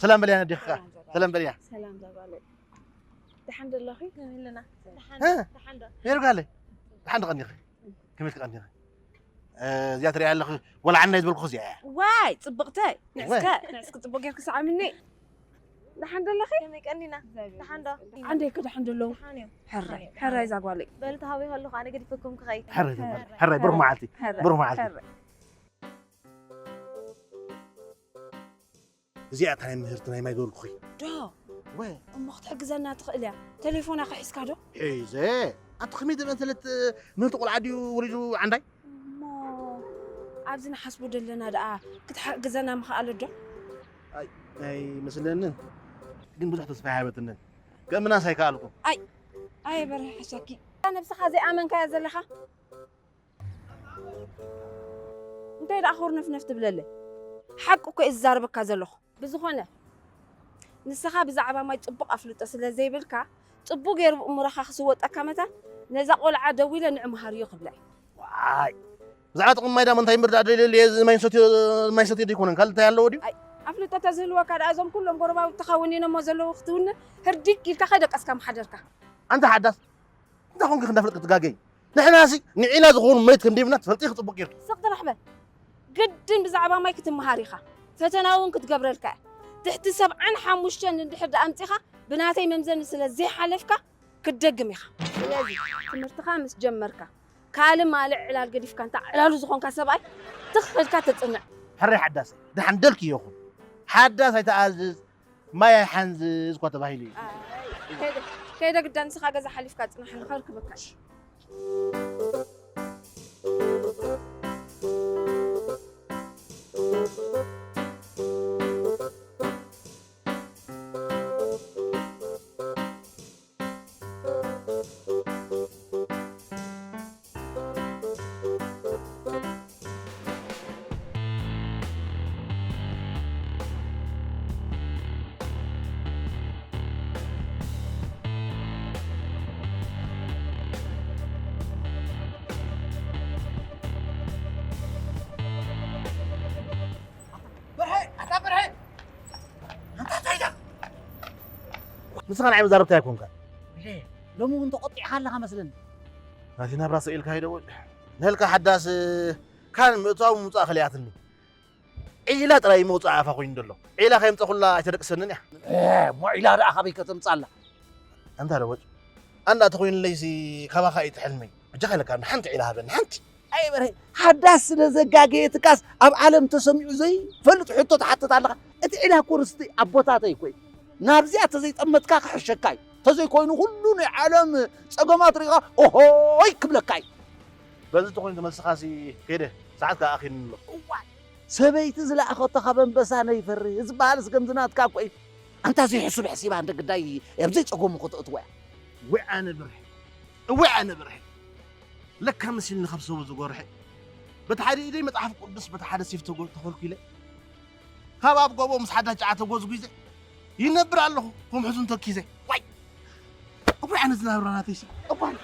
ሰላም በልያ ነዲኽካ ሰላም በልያ ሰላም ዛጓለይ ደሓን ደለኺ ከመይ ኣለና ደሓን ዶ ደሓን ዶ ሜርጋለ ደሓን ዶ ቀኒኺ ከመይ ትቀኒኺ እዚኣ ትሪኣ ኣለኺ ወላ ዓናይ ዝበልኩ እዚኣ እያ ዋይ ፅብቕተይ ንዕስከ ንዕስኪ ፅቡቅ ጌርኪ ሰዓምኒ ደሓን ደለኺ ከመይ ቀኒና ደሓን ዶ ዓንደይ ከ ደሓን ደለዉ ደሓን እዮም ሕራይ ሕራይ እዛ ጓለይ በል ተሃዊ ከለኹ ኣነ ገዲፈኩም ክኸይድ ሕራይ ሕራይ ብሩኽ መዓልቲ ብሩኽ መዓልቲ እዚኣ እታ ናይ ምህርቲ ናይ ማይ ገበልኩኺ ዶ እሞ ክትሕግዘና ትኽእል እያ ተሌፎና ከሒዝካ ዶ ሒዘ ኣቲ ከመይ ዝበለ ሰለት ምህርቲ ቆልዓ ድዩ ወሊዱ ዓንዳይ? እሞ ኣብዚ ንሓስቦ ዘለና ደኣ ክትሓግዘና ምኽኣለ ዶ? ኣይ ኣይመስለንን። ግን ብዙሕ ተስፋ ኣይሃበትንን። ከእምናስ ኣይከኣልኩ። ኣይ ኣይ በርሀ ሓሻኪ፣ ነብስኻ ዘይኣመንካያ ዘለኻ እንታይ ደኣ ኹርነፍነፍ ትብለለይ? ሓቂ እኮ እየ ዝዛረበካ ዘለኹ። ብዝኾነ ንስኻ ብዛዕባ ማይ ጽቡቕ ኣፍልጦ ስለ ዘይብልካ ጽቡቕ ገይሩ ብእምሮኻ ክስወጠካ መታን ነዛ ቆልዓ ደዊለ ንዑ መሃርዮ ክብላ እየ። ዋይ፣ ብዛዕባ ጥቕሚ ማይ ዳማ እንታይ ምርዳእ ደልየሉ እየ? እዚ ማይ ንሰትዮ፣ ማይ ሰትዮ ዶ ኣይኮነን? ካልእ እንታይ ኣለዎ ድዩ? ኣይ፣ ኣፍልጦ ተዝህልወካ ደኣ እዞም ኩሎም ጎረባብትኻ ወኒኖሞ ዘለዉ ክትውንን ህርዲግ ኢልካ ከይደቀስካ ምሓደርካ። ኣንታ ሓዳስ፣ እንታይ ኮንኪ ክንዳፍለጥ ክትጋገይ? ንሕናሲ ንዒላ ዝኾኑ መሬት ከም ደይብና ትፈልጢ ኢኺ ጽቡቕ ጌርኪ። ስቕ ጥራሕ በል። ግድን ብዛዕባ ማይ ክትመሃር ኢኻ። ፈተና እውን ክትገብረልካ እያ። ትሕቲ ሰብዓን ሓሙሽተን እንድሕር ደኣ ኣምጺኻ ብናተይ መምዘኒ ስለ ዘይሓለፍካ ክትደግም ኢኻ። ስለዚ ትምህርትኻ ምስ ጀመርካ ካልእ ማልእ ዕላል ገዲፍካ እንታ ዕላሉ ዝኾንካ ሰብኣይ ትኽ ኢልካ ተጽንዕ። ሕራይ ሓዳሰይ፣ ደሓን ደልኪ ይኹን። ሓዳስ ኣይተኣዝዝ፣ ማይ ኣይሓንዝዝ እኳ ተባሂሉ እዩ። ኣይ፣ ከይደ፣ ከይደ ግዳ ንስኻ ገዛ ሓሊፍካ ጽናሕ፣ ንኸርክበካ። ብርሀ፣ ኣታ ብርሀ! ኣንታ እንታይ ኢዳ? ንስኻ ንዓይ መዛረብቲ ኣይኮንካን። ወይለ፣ ሎሚ እውን ተቖጢዕካ ኣለኻ መስለኒ። ናቲ ናብራ ስቕ ኢልካ ኣይደወል። ነልካ ሓዳስ ካን ምእታው ምውጻእ ከሊኣትኒ። ዒላ ጥራይ መውጻእ ኣፋ ኮይኑ ዘሎ። ዒላ ከየምጻኹላ ኣይተደቅሰንን እያ። እ፣ እሞ ዒላ ደኣ ካበይ ከተምጻላ? ኣንታ ደወል። ኣንዳ ተኾይኑለይሲ ካባኻ እዩ ትሕልመይ። በጃኻ ኢለካ ሓንቲ ዒላ ሃበኒ፣ ሓንቲ። ኣይ በርሀ፣ ሓዳስ ስለ ዘጋገየትካስ ኣብ ዓለም ተሰሚዑ ዘይፈልጥ ሕቶ ትሓትት ኣለኻ። እቲ ዒላ እኮ ርስቲ ኣቦታተይ እኮ እዩ። ናብዚኣ ተዘይጠመትካ ክሕሸካ እዩ። ተዘይኮይኑ ኩሉ ናይ ዓለም ጸገማት ሪኢኻ ኦሆይ ክብለካ እዩ። በዚ ተኾይኑ ተመልስኻሲ ከይደ፣ ሰዓት ከኣ ኣኺሉኒ ኣሎ። እዋይ፣ ሰበይቲ ዝለኣኸቶ ካብ ኣንበሳ ነይፈሪ ዝበሃልስ ከምዚ ናትካ እኮ እዩ። ኣንታ ዘይሕሱብ ሕሲባ እንደ ግዳይ ኣብ ዘይጸገሙ ከተእትዎ እያ። እዋይ ኣነ ብርሀ፣ እዋይ ኣነ ብርሀ። ለካ መሲልኒ ካብ ሰቡ ዝጎርሐ። በቲ ሓደ ኢደይ መጽሓፍ ቅዱስ በቲ ሓደ ሴፍ ተጎ-፣ ተኾልኲለ። ካብ ኣብ ጎቦ ምስ ሓዳስ ጨዓ ተጎዝጒዘ። ይነብር ኣለኹ፣ ከም ሕዙን ተኪዘ። ዋይ! እዋይ ኣነ ዝናብራ ናተይሲ። እዋይ!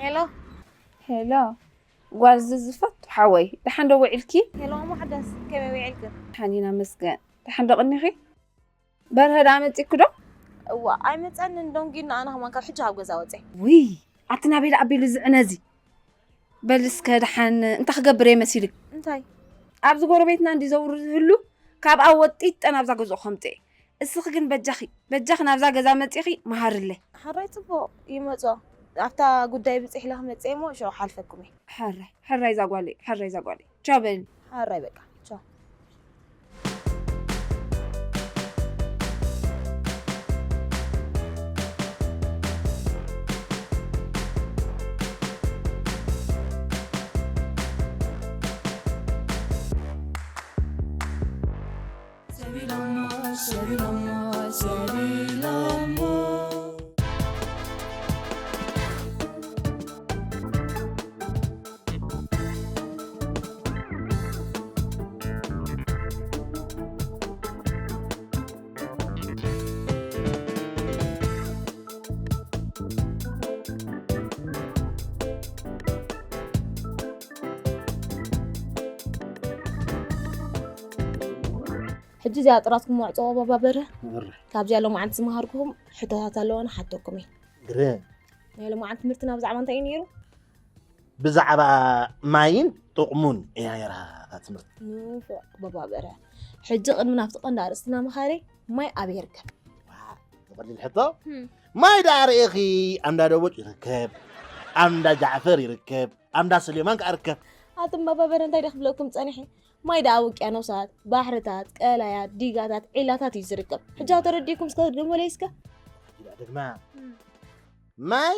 ሄሎ። ሄሎ። ጓል ዝዝፈት ሓወይ፣ ደሓን ዶ ውዒልኪ? ሄሎ፣ እሞ ሓዳስ፣ ከመይ ውዒልክን? ደሓን ኢና መስገን። ደሓን ዶ ቅኒኺ? በርሀ ደኣ መጺእኪ ዶ? እዋ፣ ኣይመጸንን፣ ደንጊዩኒ፣ ኣነ ከማን ካብ ሕጂ ካብ ገዛ ወጸ። ውይ፣ ኣቲ ናበይ ደኣ ኣቢሉ ዝዕነዚ? በል እስከ ደሓን እንታይ ክገብር እየ መሲልክ? እንታይ? ኣብዚ ጎረቤትና እንዲ ዘውሪ ዝህሉ፣ ካብኣ ወጢጠ ናብዛ ገዝኡ ከምጽእ እየ። እስኺ ግን በጃኺ፣ በጃኺ ናብዛ ገዛ መጺኺ መሃርለይ። ሓራይ ጽቡቕ፣ ይመጾ። ኣብታ ጉዳይ ብጽሕ ኢለ ክመጽእ እየ እሞ ሽዑ ሓልፈኩም እየ። ሓራይ፣ ሓራይ እዛ ጓለይ፣ ሓራይ እዛ ጓለይ። ቻው በልኒ። ሓራይ በቃ፣ ቻው። ሰቢሎሞ፣ ሰቢሎሞ፣ ሰቢሎሞ። ሕጂ እዚኣ ጥራትኩም ዋዕጾ ባባ በርሀ። እረ። ካብዚኣ ሎማዓንቲ ዝመሃርኩኹም ሕቶታት ኣለዋ፣ ንሓተኩም እየ። ግረ፣ ናይ ሎማዓንቲ ትምህርትና ብዛዕባ እንታይ እዩ ነይሩ? ብዛዕባ ማይን ጥቕሙን ኢና ነይራ እታ ትምህርቲ። ንፉዕ ባባ በረ። ሕጂ ቅድሚ ናብቲ ቀንዲ ኣርእስትና ምኻደይ፣ ማይ ኣበይ ይርከብ? ዝቐልል ሕቶ። ማይ ደኣ ርኢኺ፣ ኣምዳ ደቦጭ ይርከብ፣ ኣምዳ ጃዕፈር ይርከብ፣ ኣምዳ ስሌማን ከኣ ይርከብ። ኣቱም ባባ በረ፣ እንታይ ደክብለኩም ጸኒሐ? ማይ ደኣ ውቅያኖሳት፣ ባሕርታት፣ ቀላያት፣ ዲጋታት፣ ዒላታት እዩ ዝርከብ። ሕጂ ተረዲእኩም እስከ ድገሙለይ እስከ። ይዳ ደግማ ማይ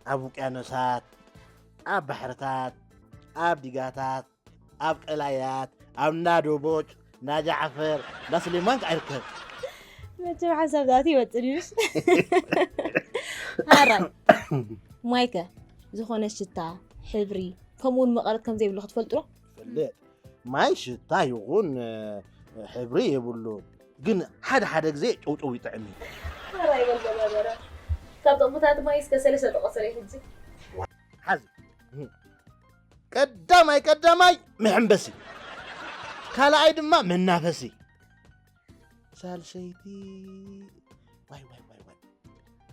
ኣብ ውቅያኖሳት፣ ኣብ ባሕርታት፣ ኣብ ዲጋታት፣ ኣብ ቀላያት፣ ኣብ እንዳ ዶቦጭ፣ እንዳ ጃዕፈር፣ እንዳ ስሌማን ከኣ ይርከብ። መቸም ሓንሳብ ዛቲ ይወፅን እዩስ። ሓራይ ማይከ ዝኾነ ሽታ፣ ሕብሪ፣ ከምኡ እውን መቐረት ከም ዘይብሉ ክትፈልጡ ዶ? ፈልጥ ማይ ሽታ ይኹን ሕብሪ የብሉ፣ ግን ሓደ ሓደ ግዜ ጨውጨው ይጥዕም እዩ። ሓራይ በል በበበረ። ካብ ጥቕምታት ማይ እስከ ሰለስተ ጥቐሰለይ ሕጂ። ሓዚ ቀዳማይ ቀዳማይ መሐንበሲ፣ ካልኣይ ድማ መናፈሲ፣ ሳልሰይቲ ዋይ ዋይ ዋይ ዋይ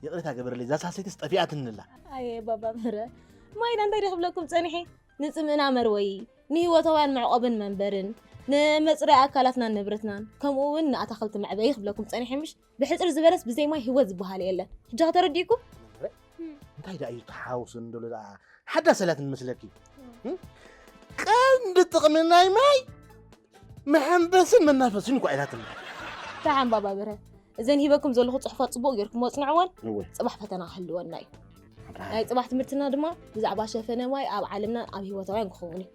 ይቕሬታ ገበረለይ፣ እዛ ሳልሰይትስ ጠፊኣትንላ። ኣየ ባባ በረ ማይ ዳ እንታይ ደ ክብለኩም ጸኒሐ? ንጽምእና መርወይ፣ ንህይወታውያን መዕቆብን መንበርን፣ ንመጽረይ ኣካላትናን ንብረትናን፣ ከምኡ እውን ንኣታኽልቲ መዕበይ ክብለኩም ጸኒሐ ምሽ? ብሕጽር ዝበለስ ብዘይ ማይ ህይወት ዝበሃል የለን። ሕጂ ከተረዲእኩም? እንታይ ደኣ እዩ ተሓውሱ እንደሎ ደኣ ሓዳስ ሰላትን መስለኪ? ቀንዲ ጥቕሚ ናይ ማይ መሐንበስን መናፈስን እኳ ኢላትኒ። ደሓን ባባ በረ፣ እዘን ሂበኩም ዘለኹ ጽሑፋት ጽቡቕ ጌርኩም ኣጽንዕወን። እወ። ጽባሕ ፈተና ክህልወና እዩ። ናይ ጽባሕ ትምህርትና ድማ ብዛዕባ ሸፈነ ማይ ኣብ ዓለምና ኣብ ህይወታውያን ክኸውን እዩ።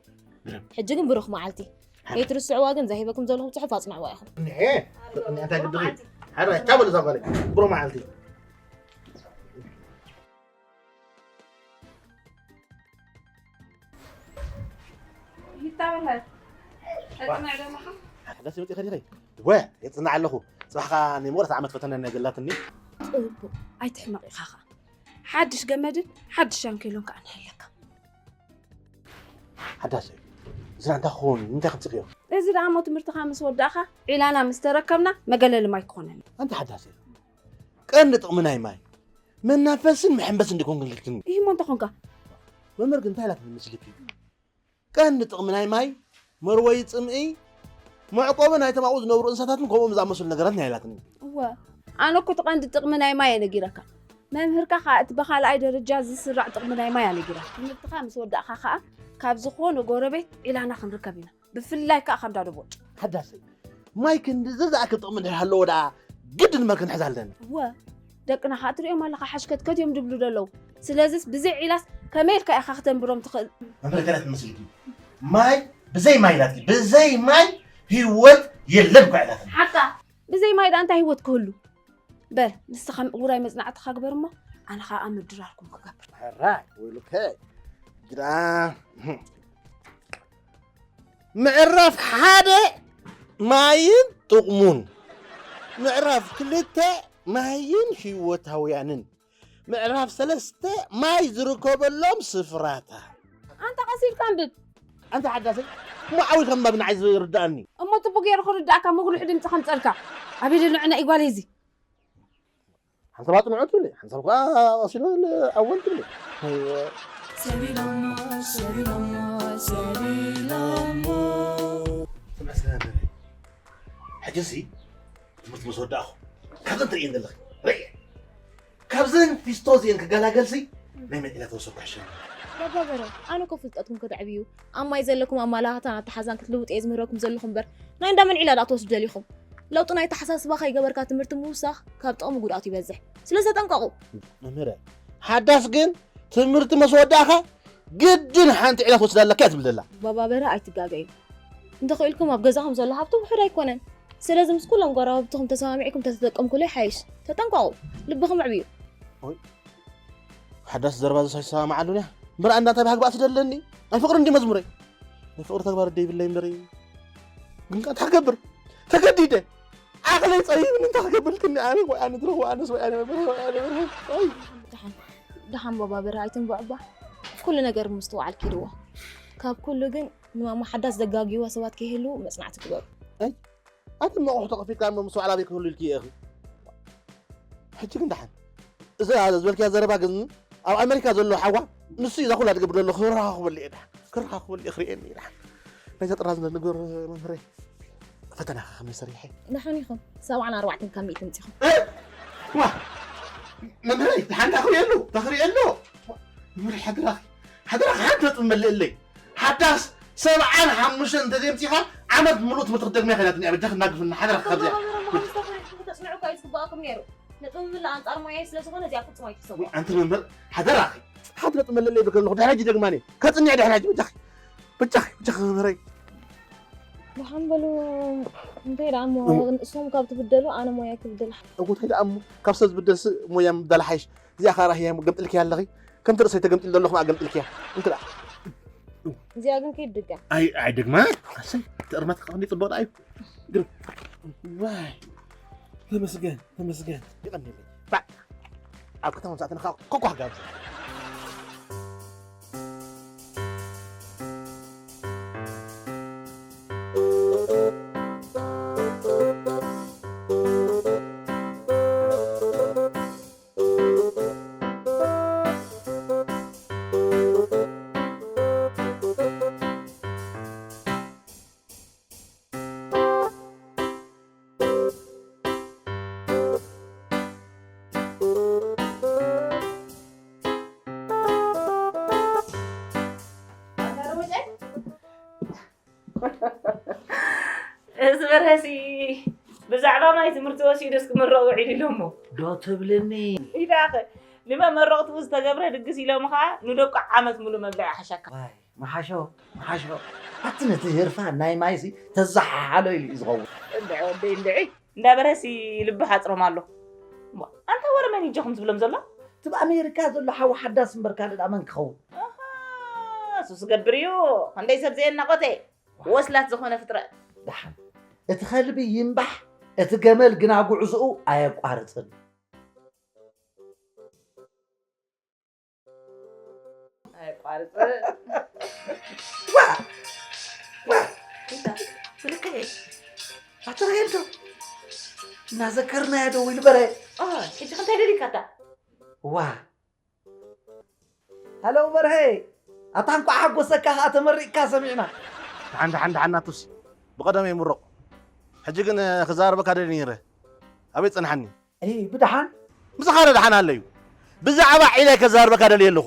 ሕጂ ግን ብሩኽ መዓልቲ። ከይትርስዕዋ ግን እዛ ሂበኩም ዘለኹ ጽሑፍ ኣጽንዕዋ ኢኹም። እንሄ እንታይ ግድሪ ሓደ ቻበል ዛጓለ ብሩኽ መዓልቲ። ይታበሃል። ተጽንዕ ዶ ኣለኻ? ሓዳስ መጽእ ከዲኸ ወ የጽንዕ ኣለኹ። ጽባሕኻ ናይ መቕረት ዓመት ፈተና ናይ ገላትኒ። ጽቡቕ ኣይትሕመቕ ኢኻ ኸኣ። ሓድሽ ገመድን ሓድሽ ሻንኬሎን ከኣ ንሃለካ። ሓዳስ እዚ እንታይ ክኸውን እንታይ ክትጽኽዮ? እዚ ደኣ እሞ ትምህርትኻ ምስ ወዳእኻ ዒላና ምስ ተረከብና መገለሊ ማይ ክኾነና። ኣንቲ ሓዳስ ቀንዲ ጥቕሚ ናይ ማይ መናፈስን መሐንበስን ዲኮን ክንክልክኒ። ይህ ሞ እንተኾንካ መምህር ግን እንታይ ኢላትኒ መስልኪ? ቀንዲ ጥቕሚ ናይ ማይ መርወይ ጽምኢ፣ መዕቆቢ ናይቶም ኣብኡ ዝነብሩ እንስሳታትን ከምኦም ዝኣመሰሉ ነገራት ናይ ኢላትኒ። እወ ኣነ እኮ እቲ ቀንዲ ጥቕሚ ናይ ማይ እየ ነጊረካ። መምህርካ ከኣ እቲ ብኻልኣይ ደረጃ ዝስራዕ ጥቕሚ ናይ ማይ እያ ነጊራ። ትምህርትኻ ምስ ወዳእኻ ከኣ ካብ ዝኾነ ጎረቤት ዒላና ክንርከብ ኢና። ብፍላይ ከኣ ካብ ዳዶ ቦጭ። ሓዳሰይ ማይ ክንድዚ ዝኣክል ጥቕሚ እንድሕር ሃለዎ ደኣ ግድን መን ክንሕዝ ኣለና። እወ ደቅና ከኣ ትሪኦም ኣለኻ ሓሽከትከት እዮም ድብሉ ደለዉ። ስለዝስ ብዘይ ዒላስ ከመይ ኢልካ ኢኻ ክተንብሮም ትኽእል? መምህር ገለ ትመስልኪ። ማይ ብዘይ ማይ ኢላትኪ። ብዘይ ማይ ህይወት የለን እኳ ኢላትኒ። ሓቃ ብዘይ ማይ ደኣ እንታይ ህይወት ክህሉ? በል ንስኻ ውራይ መጽናዕትኻ ግበር እሞ ኣነ ኸኣ ምድራርኩም ክገብር። ሕራይ ወይሉከ ግዳ ምዕራፍ ሓደ ማይን ጥቕሙን፣ ምዕራፍ ክልተ ማይን ህይወታውያንን፣ ምዕራፍ ሰለስተ ማይ ዝርከበሎም ስፍራታት። ኣንታ ቀስ ኢልካ ኣንብብ። ኣንታ ሓዳሰይ እሞ ዓው ኢልካ ምንባብ ንዓይ ዝርድኣኒ። እሞ ጽቡቕ ገይሩ ክርድኣካ ምጉልሕ ድምጺ ከምጸልካ ኣበይ ደሎ ዕናይ ጓለይ እዚ። ሓንሳብ ኣጽንዖ ትብሊ፣ ሓንሳብ ከኣ ቀስ ኢሉ ኣወል ትብሊ። ሰቢሎሞ ሰቢሎሞ ሰቢሎሞ ስምዕ እስከ ነንበረ። ሕጂ ሲ ትምህርቲ ምስ ወዳእኹ ካብዘን ትርእየን ዘለኺ ርእየ። ካብዘን ፊስቶ እዚኤን ክገላገልሲ ናይ መን ዒላ ተወሰድኩ ሕሸኒ። ባባ በረ ኣነ እኮ ፍልጠትኩም ከተዕብዩ ኣብ ማይ ዘለኩም ኣማላኽታን ኣተሓዛን ክትልውጡ እየ ዝምህረኩም ዘለኹ እምበር ናይ እንዳ መን ዒላ ደኣ ትወስዱ ደሊኹም? ለውጢ ናይ ኣተሓሳስባ ከይገበርካ ትምህርቲ ምውሳኽ ካብ ጥቕሚ ጉድኣቱ ይበዝሕ። ስለዚ ተጠንቀቑ። መምህረ ሓዳስ ግን ትምህርቲ መስ ወዳእኻ ግድን ሓንቲ ዒላ ትወስድ ኣለካ እያ ትብል ዘላ። ባባ በረ ኣይትጋገዩ። እንተኽኢልኩም ኣብ ገዛኹም ዘሎ ሃብቲ ውሑድ ኣይኮነን። ስለዚ ምስ ኩሎም ጎረባብትኹም ተሰማሚዕኩም ተተጠቀምኩሉ ይሓይሽ። ተጠንቀቑ። ልብኹም ኣዕብዩ። ሓዳስ ዘረባ ዘሳሽ ሰማማዓሉን እያ እምበር ኣንዳ እንታይ ባህግባእ ትደለኒ ናይ ፍቕሪ እንዲ መዝሙረይ ናይ ፍቕሪ ተግባር ደይብለይ እምበር ግን ከ እንታይ ክገብር ተገዲደ ዓቕለይ ጸይብኒ እንታይ ክገብር ትኒ ኣነ ወይ ኣነ ድረኽ ኣነስ ወይ ኣነ መምህር ወይ ኣነ መምህር ወይ ደሓን ደሓን ባባ በረ ኣይትንብዑ እባ ኩሉ ነገር ምስትውዓል ኪድዎ ካብ ኩሉ ግን ንማማ ሓዳስ ዘጋግይዋ ሰባት ከይህልዉ መጽናዕቲ ግበሩ ኣቲ መቑሕ ተኸፊትካ እሞ ምስትውዓል ኣበይ ክህሉ ኢልኪ ኢኺ ሕጂ ግን ደሓን እዛ ዝበልክያ ዘረባ ግን ኣብ ኣሜሪካ ዘሎ ሓዋ ንሱ እዩ እዛ ኩላ ዝገብር ዘሎ። ክረኻኽበሉ እየ ድሓን፣ ክረኻኽበሉ እየ፣ ክርእየኒ እዩ ድሓን። ናይዛ ጥራዝ ነገር መምህረይ ፈተናኻ ከመይ ሰሪሐ? ደሓን ኢኹም። ሰብዓን ኣርባዕተን ካብ ሚእቲ ኣምጺኹም። እ? ዋ! መምህረይ፣ ደሓን ዳኽሪኤሉ፣ ዳኽሪኤሉ። መምህረይ፣ ሓደራኺ፣ ሓደራኺ ሓንቲ ነጥቢ መልእለይ። ሓዳስ ሰብዓን ሓሙሽተን እንተዘይምጺኻ፣ ዓመት ምሉእ ትምህርቲ ክትደግምያ ከይናትኒ እያ። በጃኺ እናግፍና፣ ሓደራኺ ካብዚኣ። መምህር፣ መምህር፣ ተስምዑ እኳ እዩ ዝግባኣኩም ነይሩ። ነጥቢ ምምላእ ኣንጻር ሞያይ ስለ ዝኾነ፣ እዚኣ ፍጹም ኣይትሕሰብዋ። ኣንቲ መምህር፣ ሓደራኺ። ሓንቲ ነጥቢ መልእለይ ይብለኪ ኣለኹ። ድሕሪ ሕጂ ደግማኒ። ከጽንዕ ድሕሪ ሕጂ፣ በጃኺ። በጃኺ፣ በጃኺ መምህረይ። ደሓን በሉ። እንታይ ደኣ እሞ፣ እሞ ንሶም ካብ ትብደሉ፣ ኣነ ሞያይ ክብደል። እሞ እንታይ ደኣ እሞ፣ ካብ ሰብ ዝብደልስ ሞያ ምብዳል ሓይሽ። እዚኣ ኸኣ ራህያ ገምጥልክያ ኣለኺ። ከምቲ ርእሰይ ተገምጢሉ ዘለኹ ኸኣ ገምጢልክያ። እንተ ደኣ። እዚኣ ግን ከይትድገም። ኣይ፣ ኣይደግማ። ኣሰይ፣ እቲ እርማት ከኣ ክንደይ ጽቡቕ ደኣ እዩ። ግን፣ ዋይ፣ ተመስገን፣ ተመስገን። ይቐንየለይ። ባዕ። ኣብ ከተማ ምሳእተና ኸኣ ኮኳ ክጋብዝ። እዚ በርሀሲ ብዛዕባ ማይ ትምህርቲ ወሲዱ እስኪ መረቕ ውዒሉ ኢሎሞ። ዶ ትብልኒ? ኢላኸ ንመመረቕትኡ ዝተገብረ ድግስ ኢሎምኻ ንደቁ ዓመት ሙሉ መብልዒ ሓሻካ። ዋይ፣ መሓሾ፣ መሓሾ። ኣቲ ነቲ ህርፋን ናይ ማይሲ ተዘሓሓሎ ኢሉ እዩ ዝኸውን። እንድዒ ወደይ እንድዒ። እንዳ በርሀሲ ልቢ ሓጽሮም ኣሎ። እሞ፣ ኣንታ ወረ መን ይጀኹም ዝብሎም ዘሎ? እቲ ኣብ ኣሜሪካ ዘሎ ሓው ሓዳስ እምበር ካልእ ደኣ መን ክኸውን? ኣሃ፣ እሱ ዝገብር እዩ። ክንደይ ሰብ ዘየናቖተ። ወስላት ዝኾነ ፍጥረት። ደሓን። እቲ ከልቢ ይንባሕ፣ እቲ ገመል ግና ጉዕዞኡ ኣየቋርጽን። ኣየቋርጽን። ዋ! ዋ! እንታይ? ብልክዕ። ኣቶ ራሄል ዶ? እናዘከርናዮ ዶ ኢሉ በረ? ኦ፣ ሕጂ ከ እንታይ ደሊካታ? ዋ! ሃሎ በርሀ፣ ኣታ እንኳዕ ሓጎሰካ ኸኣ ተመሪቕካ ሰሚዕና። ደሓን፣ ደሓን፣ ደሓን ናቱስ። ብቐደም እየ ምሩቕ። ሕጂ ግን ክዛረበካ ደልየ ነይረ። ኣበይ ጸንሓኒ? እይ፣ ብደሓን? ምሳኻ ዶ ደሓን ኣለዩ? ብዛዕባ ዒላይ ከዛርበካ ደልየ ኣለኹ።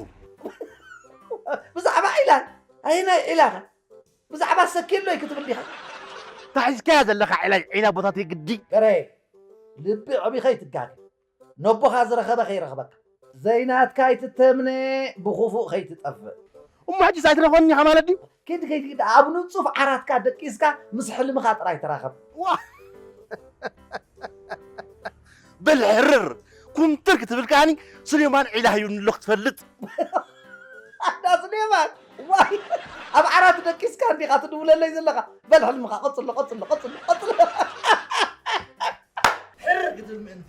ብዛዕባ ዒላይ? ኣየናይ ዒላኸ? ብዛዕባ ሰኪሎይ ክትብል ዲኻ? ታሒዝካያ ዘለኻ ዒላይ፣ ዒላ ቦታተይ ግዲ። በርሀ፣ ልቢ ዕቢ ከይትጋገ። ነቦኻ ዝረኸበ ከይረኽበካ፣ ዘይናትካ ኣይትተምነ፣ ብኽፉእ ከይትጠፍእ። እሞ ሕጂስ ኣይትረኽበኒ ኢኻ ማለት ድዩ? ኪድ፣ ኪድ፣ ኪድ፣ ኣብ ንጹፍ ዓራትካ ደቂስካ ምስ ሕልምኻ ጥራይ ተራኸብ። ዋ! በል ሕርር፣ ኩምትር ክትብል ከኣኒ፣ ስሌማን ዒላ ህዩኒ ኣሎ ክትፈልጥ። ኣታ ስሌማን፣ ዋይ፣ ኣብ ዓራት ደቂስካ እንዲኻ ትድውለለይ ዘለኻ? በል ሕልምኻ ቀጽሎ፣ ቀጽሎ፣ ቀጽሎ፣ ቀጽሎ። ሕርር ክትብል ምእንቲ።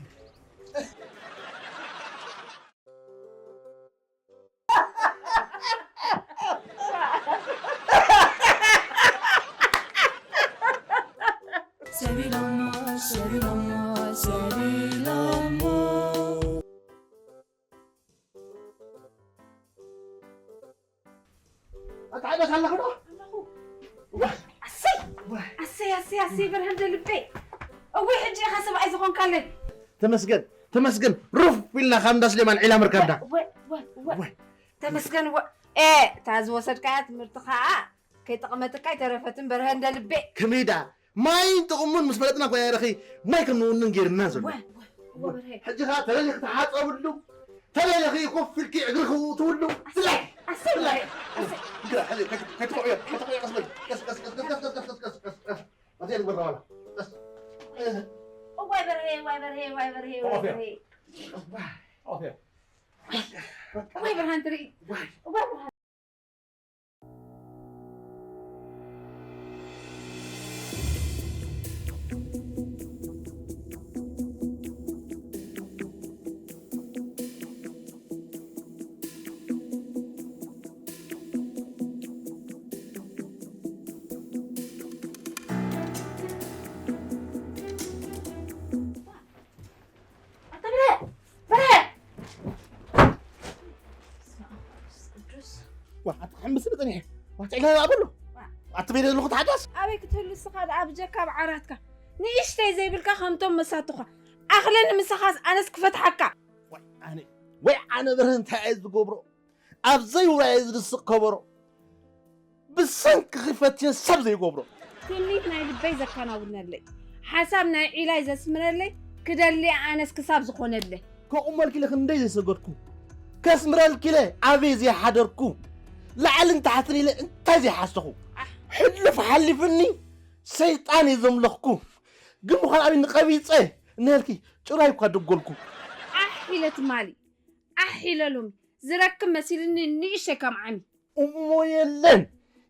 ሰቢሎሞ፣ ሰቢሎሞ፣ ሰቢሎሞ። ኣትዓበስ ኣለኹ ዶ? ኣለኹ። ዋ! ኣሰይ! ዋ! ኣሰይ፣ ኣሰይ፣ ኣሰይ፣ በርሀ እንደ ልበይ። እወይ፣ ሕጂ ኢኻ ሰብኣይ ዝኾንካለይ። ተመስገን፣ ተመስገን። ሩፍ ኢልና ካብ እንዳ ስሌማን ዒላ ምርካብና። ወ-፣ ወ-፣ ወ-፣ ወ-፣ ወ-፣ ተመስገን፣ ወ-፣ ኤ፣ እታ ዝወሰድካያ ትምህርቲ ኸኣ ከይጠቕመትካ ኣይተረፈትን፣ በርሀ እንደ ልበይ። ከመይ ደኣ? ማይን ጥቕሙን ምስ ፈለጥና እኮ ኢና ኢኺ ማይ ከም ንውንን ጌርና ዘሎ። ወ-፣ ወ-፣ ወ-፣ በርሀ። ሕጂ ኸኣ ተለሊኺ ትሓጸብሉ፣ ተለሊኺ ኮፍ ኢልኪ እግርኺ ትውሉ። ኣሰይ፣ ስራሕ! ኣሰይ፣ ስራሕ! ኣሰይ። ግራ፣ ከይ-፣ ከይ-፣ ከይትቆዕዮ፣ ከይትቆዕዮ፣ ቀስ በል። ቀስ፣ ቀስ፣ ቀስ። ኣትየ ንግበር ዋላ። ቀስ። እዋይ በርሄ፣ ዋይ በርሄ፣ ዋይ በርሄ፣ ዋይ በርሄ። ዋይ ብርሃን ትርኢ። ዋይ ብርሃን። ዋ ኣቲ ሓምስ ጽኒሕ ዋ ትዕላ ኣበሎ ኣቲ ቤለ ዘለኹ ተሓዳስ ኣበይ ክትህሉ እስኻ ደኣ ብጀካ ኣብ ዓራትካ ንእሽተይ ዘይብልካ ከምቶም መሳቱኻ ኣኽለኒ ምሳኻስ ኣነስ ክፈትሓካ ኣነ ወይ ኣነ ብርህ እንታይ እየ ዝገብሮ ኣብ ዘይውራየ ዝድስቕ ከበሮ ብሰንኪ ክፈትዮ ሰብ ዘይገብሮ ትምኒት ናይ ልበይ ዘከናውነለይ ሓሳብ ናይ ዒላይ ዘስምረለይ ክደሊ ኣነስ ክሳብ ዝኾነለይ ከቑመልኪለ ክንደይ ዘይሰገድኩ ከስምረልኪለ ኣበይ ዘይሓደርኩ ላዕልን ታሕትን ኢለ እንታይ ዘይሓሰኹ ሕልፍ ሓሊፍኒ ሰይጣን እየ ዘምለኽኩ ግን ምዃን ኣበይ ንቐቢፀ እነልኪ ጭራይ እኳ ደጎልኩ ዓሕ ኢለ ትማሊ ዓሕ ኢለ ሎሚ ዝረክብ መሲልኒ ንእሸ ከም ዓሚ እሞ የለን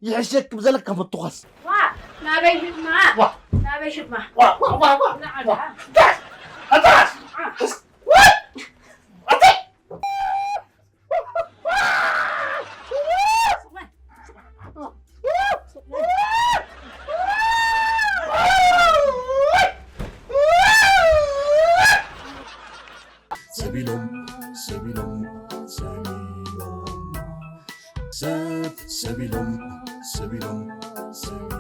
ይሕሸክ ብዘለካ ምትኳስ ዋ ናበይ ሽማ ዋ ናበይ ሽማ ዋ ዋ ዋ ዋ ንዓዳ ዳስ ኣዳስ ሰቢሎም ሰቢሎም ሰቢሎም ሰብ ሰቢሎም ሰቢሎም ሰቢሎም